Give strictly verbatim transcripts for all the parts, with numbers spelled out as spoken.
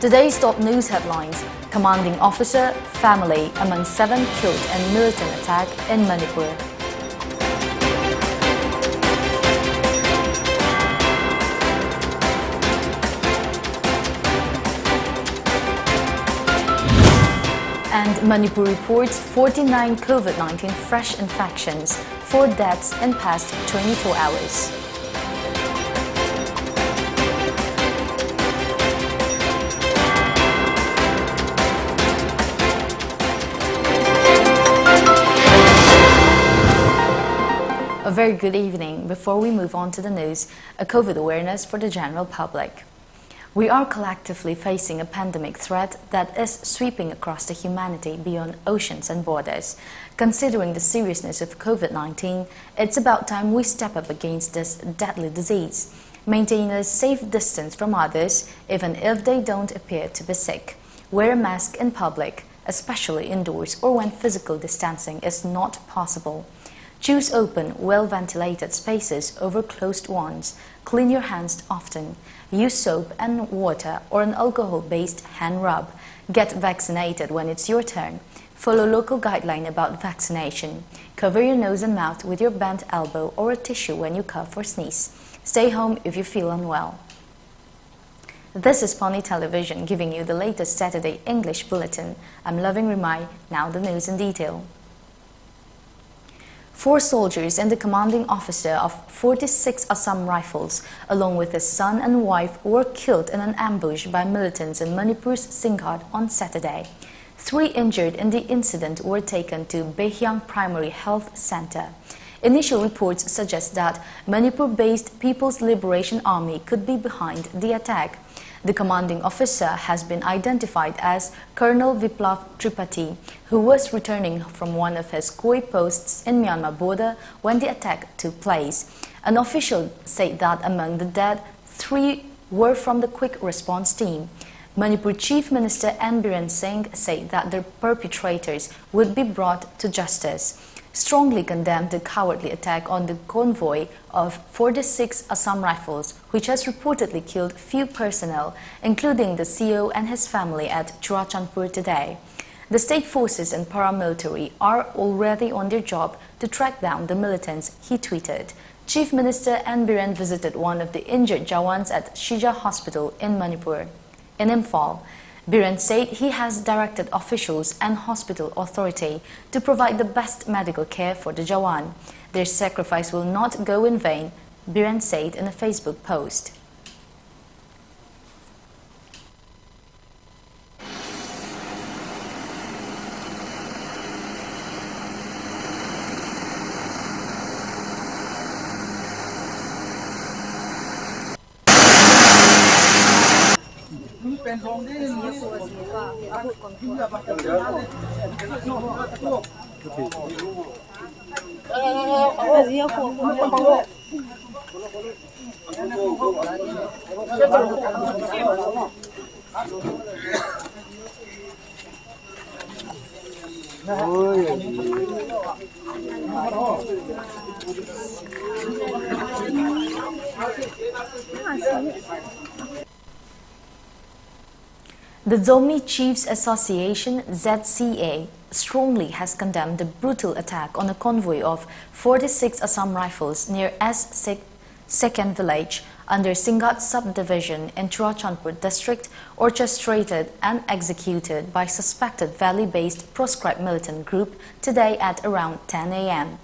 Today's top news headlines: commanding officer, family among seven killed in militant attack in Manipur. And Manipur reports forty-nine COVID nineteen fresh infections, four deaths in past twenty-four hours. A very good evening. Before we move on to the news, a COVID awareness for the general public. We are collectively facing a pandemic threat that is sweeping across the humanity beyond oceans and borders. Considering the seriousness of COVID nineteen, it's about time we step up against this deadly disease. Maintain a safe distance from others, even if they don't appear to be sick. Wear a mask in public, especially indoors or when physical distancing is not possible. Choose open, well-ventilated spaces over closed ones. Clean your hands often. Use soap and water or an alcohol-based hand rub. Get vaccinated when it's your turn. Follow local guideline about vaccination. Cover your nose and mouth with your bent elbow or a tissue when you cough or sneeze. Stay home if you feel unwell. This is Pony Television giving you the latest Saturday English bulletin. I'm Loving Rimai. Now the news in detail. Four soldiers and the commanding officer of forty-six Assam Rifles, along with his son and wife, were killed in an ambush by militants in Manipur's Singhghat on Saturday. Three injured in the incident were taken to Behiang Primary Health Center. Initial reports suggest that Manipur-based People's Liberation Army could be behind the attack. The commanding officer has been identified as Colonel Viplav Tripathi, who was returning from one of his Khoi posts in Myanmar border when the attack took place. An official said that among the dead, three were from the quick response team. Manipur Chief Minister N Biren Singh said that the perpetrators would be brought to justice, strongly condemned the cowardly attack on the convoy of forty-six Assam Rifles, which has reportedly killed few personnel, including the C E O and his family, at Churachandpur today. The state forces and paramilitary are already on their job to track down the militants, he tweeted. Chief Minister N Biren visited one of the injured Jawans at Shija Hospital in Manipur. In Imphal, Biren said he has directed officials and hospital authority to provide the best medical care for the Jawan. Their sacrifice will not go in vain, Biren said in a Facebook post. The Zomi Chiefs Association, Z C A, strongly has condemned the brutal attack on a convoy of forty-six Assam Rifles near S six second village under Singat subdivision in Churachandpur district, orchestrated and executed by suspected valley-based proscribed militant group today at around ten a m.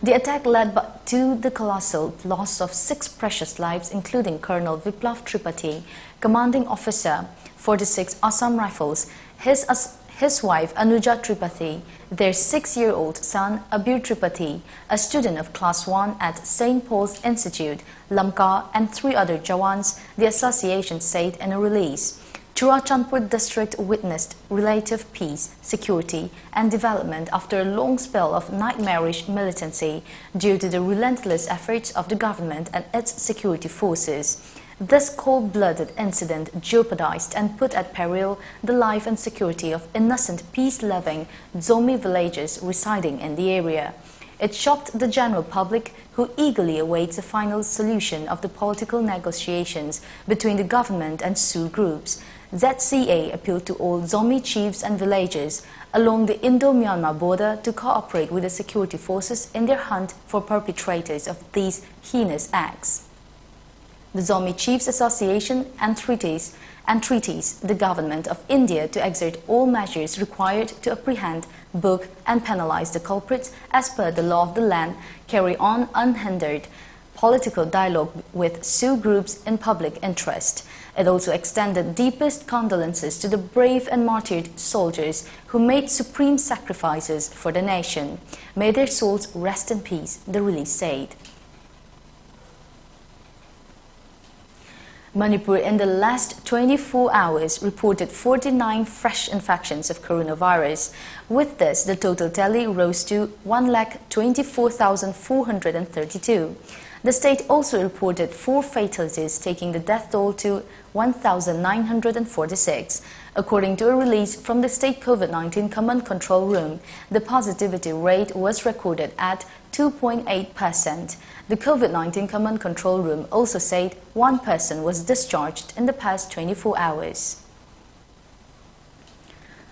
The attack led bu- to the colossal loss of six precious lives, including Colonel Viplav Tripathi, commanding officer, forty-six Assam Rifles, his, as- his wife Anuja Tripathi, their six-year-old son Abir Tripathi, a student of class one at Saint Paul's Institute, Lamka, and three other Jawans, the association said in a release. Churachandpur district witnessed relative peace, security, and development after a long spell of nightmarish militancy due to the relentless efforts of the government and its security forces. This cold-blooded incident jeopardized and put at peril the life and security of innocent, peace-loving Zomi villagers residing in the area. It shocked the general public, who eagerly awaits a final solution of the political negotiations between the government and Suu groups. Z C A appealed to all Zomi chiefs and villagers along the Indo-Myanmar border to cooperate with the security forces in their hunt for perpetrators of these heinous acts. The Zomi Chiefs Association entreats, entreats the Government of India to exert all measures required to apprehend, book and penalize the culprits as per the law of the land, carry on unhindered political dialogue with Suu groups in public interest. It also extended deepest condolences to the brave and martyred soldiers who made supreme sacrifices for the nation. May their souls rest in peace, the release said. Manipur in the last twenty-four hours reported forty-nine fresh infections of coronavirus. With this, the total tally rose to one lakh twenty-four thousand four hundred and thirty-two. The state also reported four fatalities, taking the death toll to one thousand nine hundred and forty-six. According to a release from the state COVID nineteen Command Control Room, the positivity rate was recorded at two point eight percent. The COVID nineteen Command Control Room also said one person was discharged in the past twenty-four hours.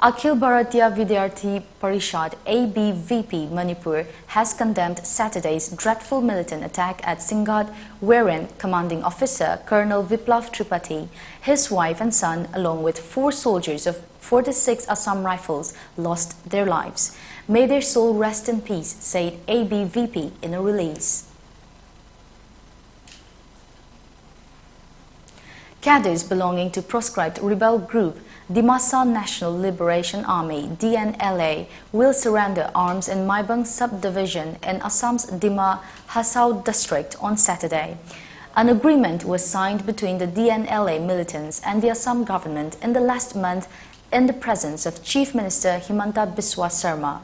Akhil Bharatiya Vidyarthi Parishad, A B V P, Manipur has condemned Saturday's dreadful militant attack at Singngat, wherein commanding officer Colonel Viplav Tripathi, his wife and son, along with four soldiers of forty-six Assam Rifles, lost their lives. May their soul rest in peace, said A B V P in a release. Cadres belonging to proscribed rebel group Dimasa National Liberation Army, D N L A, will surrender arms in Maibang subdivision in Assam's Dima Hasao district on Saturday. An agreement was signed between the D N L A militants and the Assam government in the last month in the presence of Chief Minister Himanta Biswa Sarma.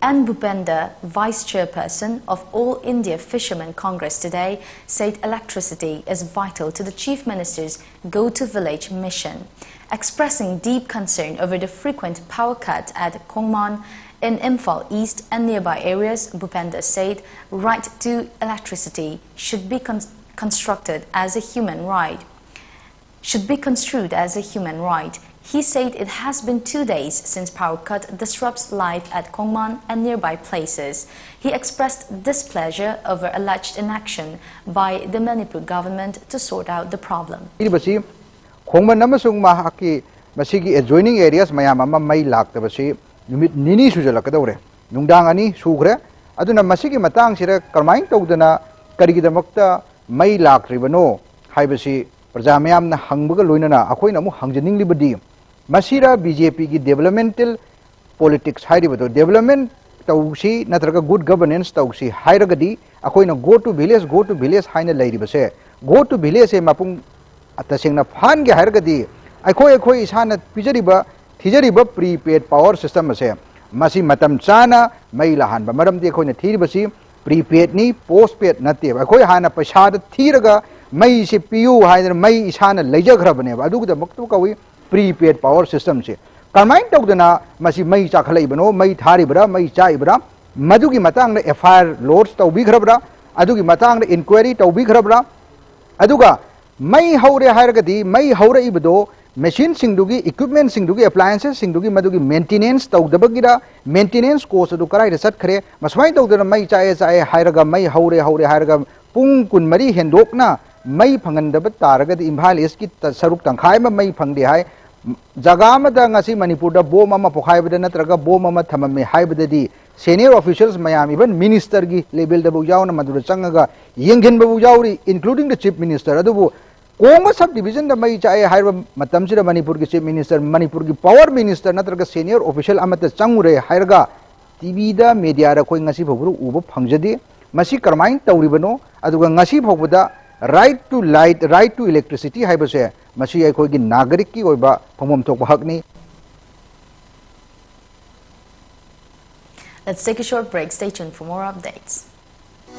N Bhupender, Vice Chairperson of All India Fishermen Congress today, said electricity is vital to the Chief Minister's Go to Village mission. Expressing deep concern over the frequent power cut at Khongman in Imphal East and nearby areas, Bhupender said right to electricity should be con- constructed as a human right. Should be construed as a human right. He said it has been two days since power cut disrupts life at Khongman and nearby places. He expressed displeasure over alleged inaction by the Manipur government to sort out the problem. ꯍꯥꯏꯔꯤꯕꯁꯤ ꯈꯣꯡꯃꯟ ꯑꯃꯁꯨꯡ ꯃꯍꯥꯛꯀꯤ ꯃꯁꯤꯒꯤ adjoining areas ꯃꯌꯥꯝ ꯑꯃ ꯃꯩ ꯂꯥꯛꯇꯕꯁꯤ ꯅꯨꯃꯤꯠ ꯅꯤꯅꯤ ꯁꯨꯖꯜꯂꯛꯀꯗꯧꯔꯦ꯫ ꯅꯨꯡꯗꯥꯡ ꯑꯅꯤ ꯁꯨꯈ꯭ꯔꯦ꯫ ꯑꯗꯨꯅ ꯃꯁꯤꯒꯤ ꯃꯇꯥꯡꯁꯤꯗ ꯀꯔꯝꯍꯥꯏꯅ ꯇꯧꯗꯅ ꯀꯔꯤꯒꯤꯗꯃꯛꯇ ꯃꯩ ꯂꯥꯛꯇ꯭ꯔꯤꯕꯅꯣ ꯍꯥꯏꯕꯁꯤ ꯄ꯭ꯔꯖꯥ ꯃꯌꯥꯝꯅ ꯍꯪꯕꯒ ꯂꯣꯏꯅꯅ ꯑꯩꯈꯣꯏꯅ ꯑꯃꯨꯛ ꯍꯪꯖꯅꯤꯡꯂꯤꯕꯗꯤ, ꯃꯁꯤꯔ BJPꯒꯤ developmental politics ꯍꯥꯏꯔꯤꯕꯗꯣ, development ꯇꯧꯁꯤ ꯅꯠꯇ꯭ꯔꯒ good governance ꯇꯧꯁꯤ ꯍꯥꯏꯔꯒꯗꯤ, ꯑꯩꯈꯣꯏꯅ go to village, go to village ꯍꯥꯏꯅ ꯂꯩꯔꯤꯕꯁꯦ, go to villageꯁꯦ ꯃꯄꯨꯡ ꯇꯁꯦꯡꯅ ꯐꯥꯍꯟꯒꯦ ꯍꯥꯏꯔꯒꯗꯤ, ꯑꯩꯈꯣꯏ ꯑꯩꯈꯣꯏ ꯏꯁꯥꯅ ꯄꯤꯖꯔꯤꯕ ꯊꯤꯖꯔꯤꯕ prepaid power system ꯑꯁꯦ ꯃꯁꯤ ꯃꯇꯝ ꯆꯥꯅ ꯃꯩ ꯂꯥꯛꯍꯟꯕ꯫ ꯃꯔꯝꯗꯤ ꯑꯩꯈꯣꯏꯅ ꯊꯤꯔꯤꯕꯁꯤ prepaidꯅꯤ, postpaid ꯅꯠꯇꯦꯕ꯫ ꯑꯩꯈꯣꯏ ꯍꯥꯟꯅ ꯄꯩꯁꯥꯗ ꯊꯤꯔꯒ ꯃꯩꯁꯤ ꯄꯤꯌꯨ ꯍꯥꯏꯗꯅ ꯃꯩ ꯏꯁꯥꯅ ꯂꯩꯖꯈ꯭ꯔꯕꯅꯦꯕ꯫ ꯑꯗꯨꯒꯤꯗꯃꯛꯇ ꯀꯧꯏ prepaid power systemꯁꯦ꯫ ꯀꯔꯝꯍꯥꯏꯅ ꯇꯧꯗꯅ ꯃꯁꯤ ꯃꯩ ꯆꯥꯈꯠꯂꯛꯏꯕꯅꯣ, ꯃꯩ ꯊꯥꯔꯤꯕ꯭ꯔꯥ, ꯃꯩ ꯆꯥꯛꯏꯕ꯭ꯔꯥ, ꯃꯗꯨꯒꯤ ꯃꯇꯥꯡꯗ FIR lodge ꯇꯧꯕꯤꯈ꯭ꯔꯕ꯭ꯔꯥ, ꯑꯗꯨꯒꯤ ꯃꯇꯥꯡꯗ inquiry ꯇꯧꯕꯤꯈ꯭ꯔꯕ꯭ꯔꯥ? ꯑꯗꯨꯒ ꯃꯩ ꯍꯧꯔꯦ ꯍꯥꯏꯔꯒꯗꯤ ꯃꯩ ꯍꯧꯔꯛꯏꯕꯗꯣ machineꯁꯤꯡꯗꯨꯒꯤ, equipmentꯁꯤꯡꯗꯨꯒꯤ, appliancesꯁꯤꯡꯗꯨꯒꯤ ꯃꯗꯨꯒꯤ maintenance ꯇꯧꯗꯕꯒꯤꯔ, maintenance cost ꯑꯗꯨ ꯀꯗꯥꯏꯗ ꯆꯠꯈ꯭ꯔꯦ? ꯃꯁꯨꯃꯥꯏꯅ ꯇꯧꯗꯅ ꯃꯩ ꯆꯥꯛꯑꯦ ꯆꯥꯛꯑꯦ ꯍꯥꯏꯔꯒ, ꯃꯩ ꯍꯧꯔꯦ ꯍꯧꯔꯦ ꯍꯥꯏꯔꯒ ꯄꯨꯡ ꯀꯨꯟꯃꯔꯤ ꯍꯦꯟꯗꯣꯛꯅ ꯃꯩ ꯐꯪꯍꯟꯗꯕ ꯇꯥꯔꯒꯗꯤ, ꯏꯝꯐꯥꯜ ꯏꯁꯀꯤ ꯁꯔꯨꯛ ꯇꯪꯈꯥꯏ ꯑꯃ ꯃꯩ ꯐꯪꯗꯦ ꯍꯥꯏ꯫ ꯖꯒꯥ ꯑꯃꯗ ꯉꯁꯤ ꯃꯅꯤꯄꯨꯔꯗ bomb ꯑꯃ ꯄꯣꯈꯥꯏꯕꯗ ꯅꯠꯇ꯭ꯔꯒ bomb ꯑꯃ ꯊꯝꯃꯝꯃꯦ ꯍꯥꯏꯕꯗꯗꯤ, senior officials ꯃꯌꯥꯝ, even ministerꯒꯤ levelꯗꯐꯥꯎ ꯌꯥꯎꯅ ꯃꯗꯨꯗ ꯆꯪꯉꯒ ꯌꯦꯡꯁꯤꯟꯕꯐꯥꯎ ꯌꯥꯎꯔꯤ, including the Chief Minister꯫ ꯑꯗꯨꯕꯨ ꯀꯣꯡꯕ sub divisionꯗ ꯃꯩ ꯆꯥꯛꯑꯦ ꯍꯥꯏꯔꯕ ꯃꯇꯝꯁꯤꯗ ꯃꯅꯤꯄꯨꯔꯒꯤ Chief Minister, ꯃꯅꯤꯄꯨꯔꯒꯤ power minister ꯅꯠꯇ꯭ꯔꯒ senior official ꯑꯃꯠꯇ ꯆꯪꯉꯨꯔꯦ ꯍꯥꯏꯔꯒ TVꯗ, mediaꯗ ꯑꯩꯈꯣꯏ ꯉꯁꯤ ꯐꯥꯎꯕꯗ ꯎꯕ ꯐꯪꯖꯗꯦ꯫ ꯃꯁꯤ ꯀꯔꯝꯍꯥꯏꯅ ꯇꯧꯔꯤꯕꯅꯣ? ꯑꯗꯨꯒ ꯉꯁꯤ ꯐꯥꯎꯕꯗ right to light, right to electricity ꯍꯥꯏꯕꯁꯦ ꯃꯁꯤ ꯑꯩꯈꯣꯏꯒꯤ ꯅꯥꯒꯔꯤꯛꯀꯤ ꯑꯣꯏꯕ ꯐꯪꯐꯝ ꯊꯣꯛꯄ ꯍꯛꯅꯤ꯫ Let's take a short break. Stay tuned for more updates.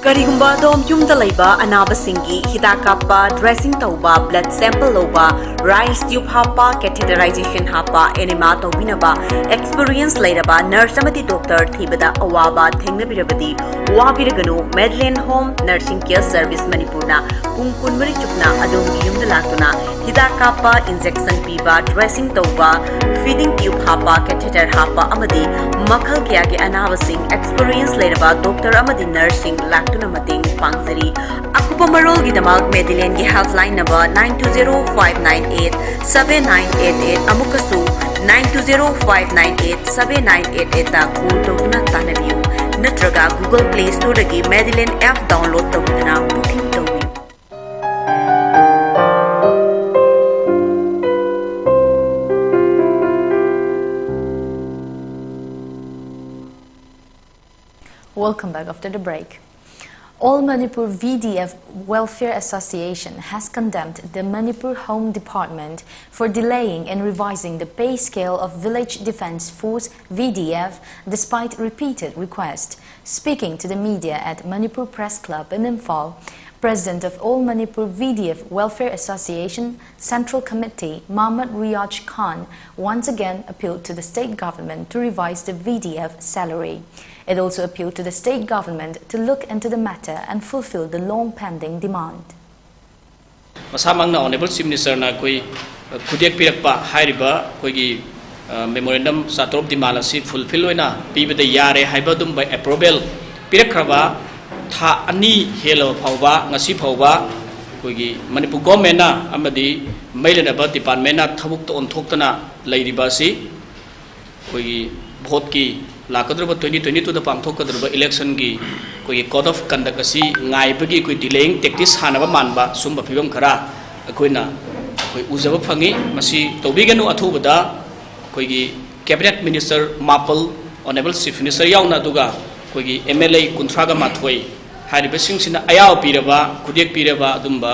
ꯀꯔꯤꯒꯨꯝꯕ ꯑꯗꯣꯝ ꯌꯨꯝꯗ ꯂꯩꯕ ꯑꯅꯥꯕꯁꯤꯡꯒꯤ ꯍꯤꯗꯥꯛ ꯀꯥꯞꯄ, dressing ꯇꯧꯕ, blood sample ꯂꯧꯕ, rice tube ꯍꯥꯞꯄ, catheterization ꯍꯥꯞꯄ, enema ꯇꯧꯕꯤꯅꯕ experience ꯂꯩꯔꯕ nurse ꯑꯃꯗꯤ doctor ꯊꯤꯕꯗ ꯑꯋꯥꯕ ꯊꯦꯡꯅꯕꯤꯔꯕꯗꯤ, ꯋꯥꯕꯤꯔꯒꯅꯨ꯫ Madeline Home Nursing Care Service ꯃꯅꯤꯄꯨꯔꯅ ꯄꯨꯡ ꯀꯨꯟꯃꯔꯤ ꯆꯨꯞꯅ ꯑꯗꯣꯝꯒꯤ ꯌꯨꯝꯗ ꯂꯥꯛꯇꯨꯅ ꯍꯤꯗꯥꯛ ꯀꯥꯞꯄ, injection ꯄꯤꯕ, dressing ꯇꯧꯕ, feeding tube ꯍꯥꯞꯄ, catheter ꯍꯥꯞꯄ ꯑꯃꯗꯤ ꯃꯈꯜ ꯀꯌꯥꯒꯤ ꯑꯅꯥꯕꯁꯤꯡ experience ꯂꯩꯔꯕ doctor ꯑꯃꯗꯤ nurseꯁꯤꯡ ꯂꯥꯛꯇꯨꯅ ꯃꯇꯦꯡ ꯄꯥꯡꯖꯔꯤ꯫ ꯑꯀꯨꯞꯄ ꯃꯔꯣꯜꯒꯤꯗꯃꯛ Madelineꯒꯤ helpline number nine two zero five nine eight seven nine eight eight, ꯑꯃꯨꯛꯀꯁꯨ nine two zero five nine eight seven nine eight eightꯇ call ꯇꯧꯗꯨꯅ ꯇꯥꯟꯅꯕꯤꯌꯨ, ꯅꯠꯇ꯭ꯔꯒ Google Play Storeꯗꯒꯤ Madeline app download ꯇꯧꯗꯨꯅ booking ꯇꯧꯕꯤꯌꯨ꯫ Welcome back after the break. All Manipur V D F Welfare Association has condemned the Manipur Home Department for delaying in revising the pay scale of Village Defence Force V D F despite repeated requests. Speaking to the media at Manipur Press Club in Imphal, President of All Manipur V D F Welfare Association Central Committee Mohammad Riaj Khan once again appealed to the state government to revise the V D F salary. It also appealed to the state government to look into the matter and fulfill the long-pending demand. ꯃꯁꯥꯃꯛꯅ Honourable Chief Ministerꯅ ꯑꯩꯈꯣꯏ ꯈꯨꯗꯦꯛ ꯄꯤꯔꯛꯄ ꯍꯥꯏꯔꯤꯕ ꯑꯩꯈꯣꯏꯒꯤ memorandum ꯆꯥꯇ꯭ꯔꯨꯛ demand ꯑꯁꯤ fulfil ꯑꯣꯏꯅ ꯄꯤꯕꯗ ꯌꯥꯔꯦ ꯍꯥꯏꯕ ꯑꯗꯨꯝꯕ approval ꯄꯤꯔꯛꯈ꯭ꯔꯕ ꯊꯥ ꯑꯅꯤ ꯍꯦꯜꯂꯕ ꯐꯥꯎꯕ, ꯉꯁꯤ ꯐꯥꯎꯕ ꯑꯩꯈꯣꯏꯒꯤ ꯃꯅꯤꯄꯨꯔ governmentꯅ ꯑꯃꯗꯤ ꯃꯩ ꯂꯩꯅꯕ departmentꯅ ꯊꯕꯛꯇ ꯑꯣꯟꯊꯣꯛꯇꯅ ꯂꯩꯔꯤꯕ ꯑꯁꯤ ꯑꯩꯈꯣꯏꯒꯤ voteꯀꯤ ꯂꯥꯛꯀꯗꯧꯔꯤꯕ twenty twenty twoꯗ ꯄꯥꯡꯊꯣꯛꯀꯗꯧꯔꯤꯕ electionꯒꯤ ꯑꯩꯈꯣꯏꯒꯤ code of conduct ꯑꯁꯤ ꯉꯥꯏꯕꯒꯤ ꯑꯩꯈꯣꯏ delaying tactics ꯁꯥꯟꯅꯕ ꯃꯥꯟꯕ ꯁꯨꯝꯕ ꯐꯤꯕꯝ ꯈꯔ ꯑꯩꯈꯣꯏꯅ ꯑꯩꯈꯣꯏ ꯎꯖꯕ ꯐꯪꯉꯤ꯫ ꯃꯁꯤ ꯇꯧꯕꯤꯒꯅꯨ꯫ ꯑꯊꯨꯕꯗ ꯑꯩꯈꯣꯏꯒꯤ cabinet minister ꯃꯥꯄꯜ, Honourable Chief Minister ꯌꯥꯎꯅ, ꯑꯗꯨꯒ ꯑꯩꯈꯣꯏꯒꯤ MLA ꯀꯨꯟꯊ꯭ꯔꯥꯒ ꯃꯥꯊꯣꯏ ꯍꯥꯏꯔꯤꯕꯁꯤꯡꯁꯤꯅ ꯑꯌꯥꯕ ꯄꯤꯔꯕ, ꯈꯨꯗꯦꯛ ꯄꯤꯔꯕ ꯑꯗꯨꯝꯕ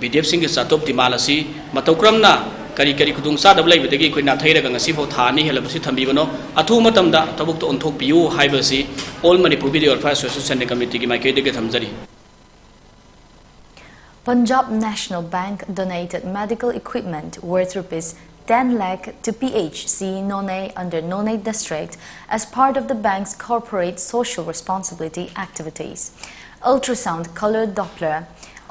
VDFꯁꯤꯡꯒꯤ ꯆꯥꯇ꯭ꯔꯨꯛ demand ꯑꯁꯤ ꯃꯇꯧ ꯀꯔꯝꯅ ꯀꯔꯤ ꯀꯔꯤ ꯈꯨꯗꯣꯡꯆꯥꯗꯕ ꯂꯩꯕꯗꯒꯤ ꯑꯩꯈꯣꯏ ꯅꯥꯊꯩꯔꯒ ꯉꯁꯤꯐꯥꯎ ꯊꯥ ꯑꯅꯤ ꯍꯦꯜꯂꯕꯁꯤ ꯊꯝꯕꯤꯕꯅꯣ? ꯑꯊꯨꯕ ꯃꯇꯝꯗ ꯊꯕꯛꯇ ꯑꯣꯟꯊꯣꯛꯄꯤꯌꯨ ꯍꯥꯏꯕꯁꯤ All Manipur Video Welfare Association ꯀꯃꯤꯇꯤꯒꯤ ꯃꯥꯏꯀꯩꯗꯒꯤ ꯊꯝꯖꯔꯤ꯫ Punjab National Bank donated medical equipment worth rupees ten lakh to P H C Noney under Noney district as part of the bank's corporate social responsibility activities. Ultrasound color Doppler,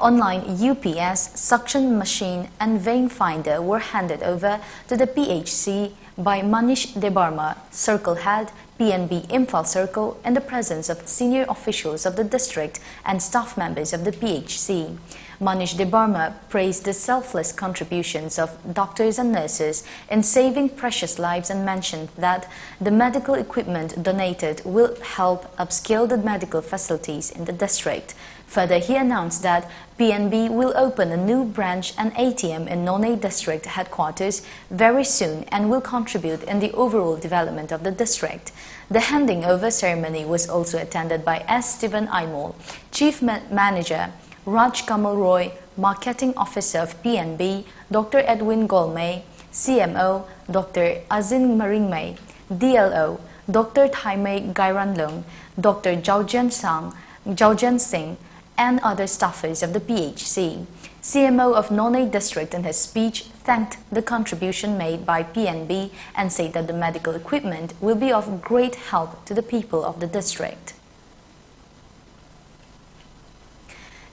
online U P S, suction machine and vein finder were handed over to the P H C by Manish Debbarma, circle head, P N B Imphal Circle, in the presence of senior officials of the district and staff members of the P H C. Manish Debbarma praised the selfless contributions of doctors and nurses in saving precious lives and mentioned that the medical equipment donated will help upscale the medical facilities in the district. Further, he announced that P N B will open a new branch and A T M in Noney district headquarters very soon and will contribute in the overall development of the district. The handing over ceremony was also attended by S Stephen Aimol, Chief Ma- Manager, Raj Kamal Roy, Marketing Officer of P N B, Doctor Edwin Golmei, C M O, Doctor Azin Maringmei, D L O, Doctor Thaimei Gairanlung, Doctor Jaujen Sang, Jaujen Singh, and other staffers of the P H C. C M O of Noney district in his speech thanked the contribution made by P N B and said that the medical equipment will be of great help to the people of the district.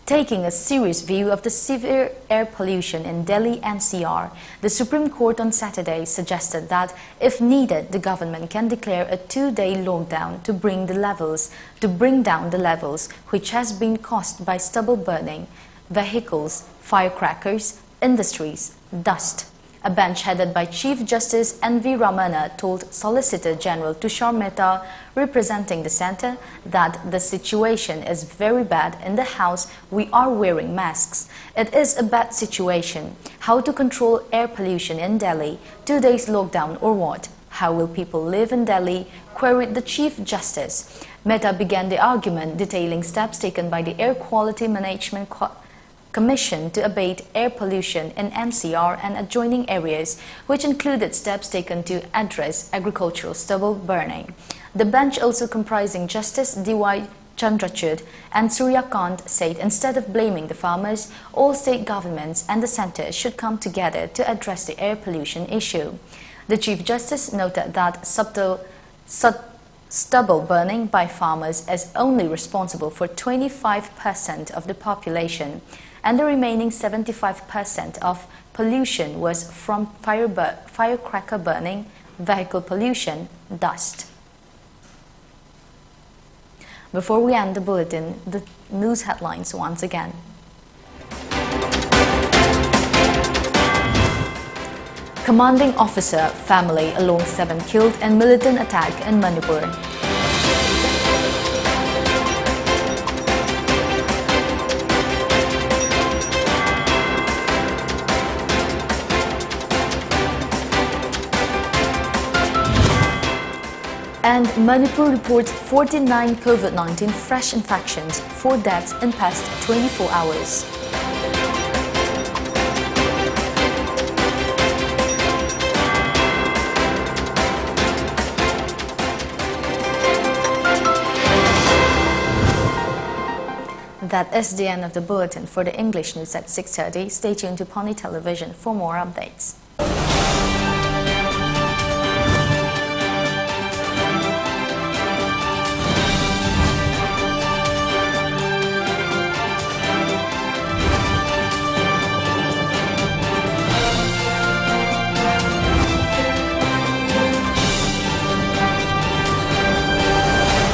Taking a serious view of the severe air pollution in Delhi N C R, the Supreme Court on Saturday suggested that, if needed, the government can declare a two-day lockdown to bring the levels to bring down the levels which has been caused by stubble burning, vehicles, firecrackers, industries, dust. A bench headed by Chief Justice N V Ramana told Solicitor General Tushar Mehta, representing the centre, that the situation is very bad in the house, we are wearing masks. It is a bad situation. How to control air pollution in Delhi? Two days lockdown or what? How will people live in Delhi? Queried the Chief Justice. Mehta began the argument detailing steps taken by the Air Quality Management Co- Commission to abate air pollution in N C R and adjoining areas, which included steps taken to address agricultural stubble burning. The bench, also comprising Justice D Y Chandrachud and Surya Kant, said instead of blaming the farmers, all state governments and the centre should come together to address the air pollution issue. The Chief Justice noted that subtle, sub- stubble burning by farmers is only responsible for twenty-five percent of the population, and the remaining seventy-five percent of pollution was from fire bur- firecracker burning, vehicle pollution, dust. Before we end the bulletin, the news headlines once again. Commanding officer, family along seven killed in militant attack in Manipur. And Manipur reports forty-nine COVID nineteen fresh infections, four deaths in past twenty-four hours. That is the end of the bulletin for the English news at six thirty. Stay tuned to Pawnee Television for more updates.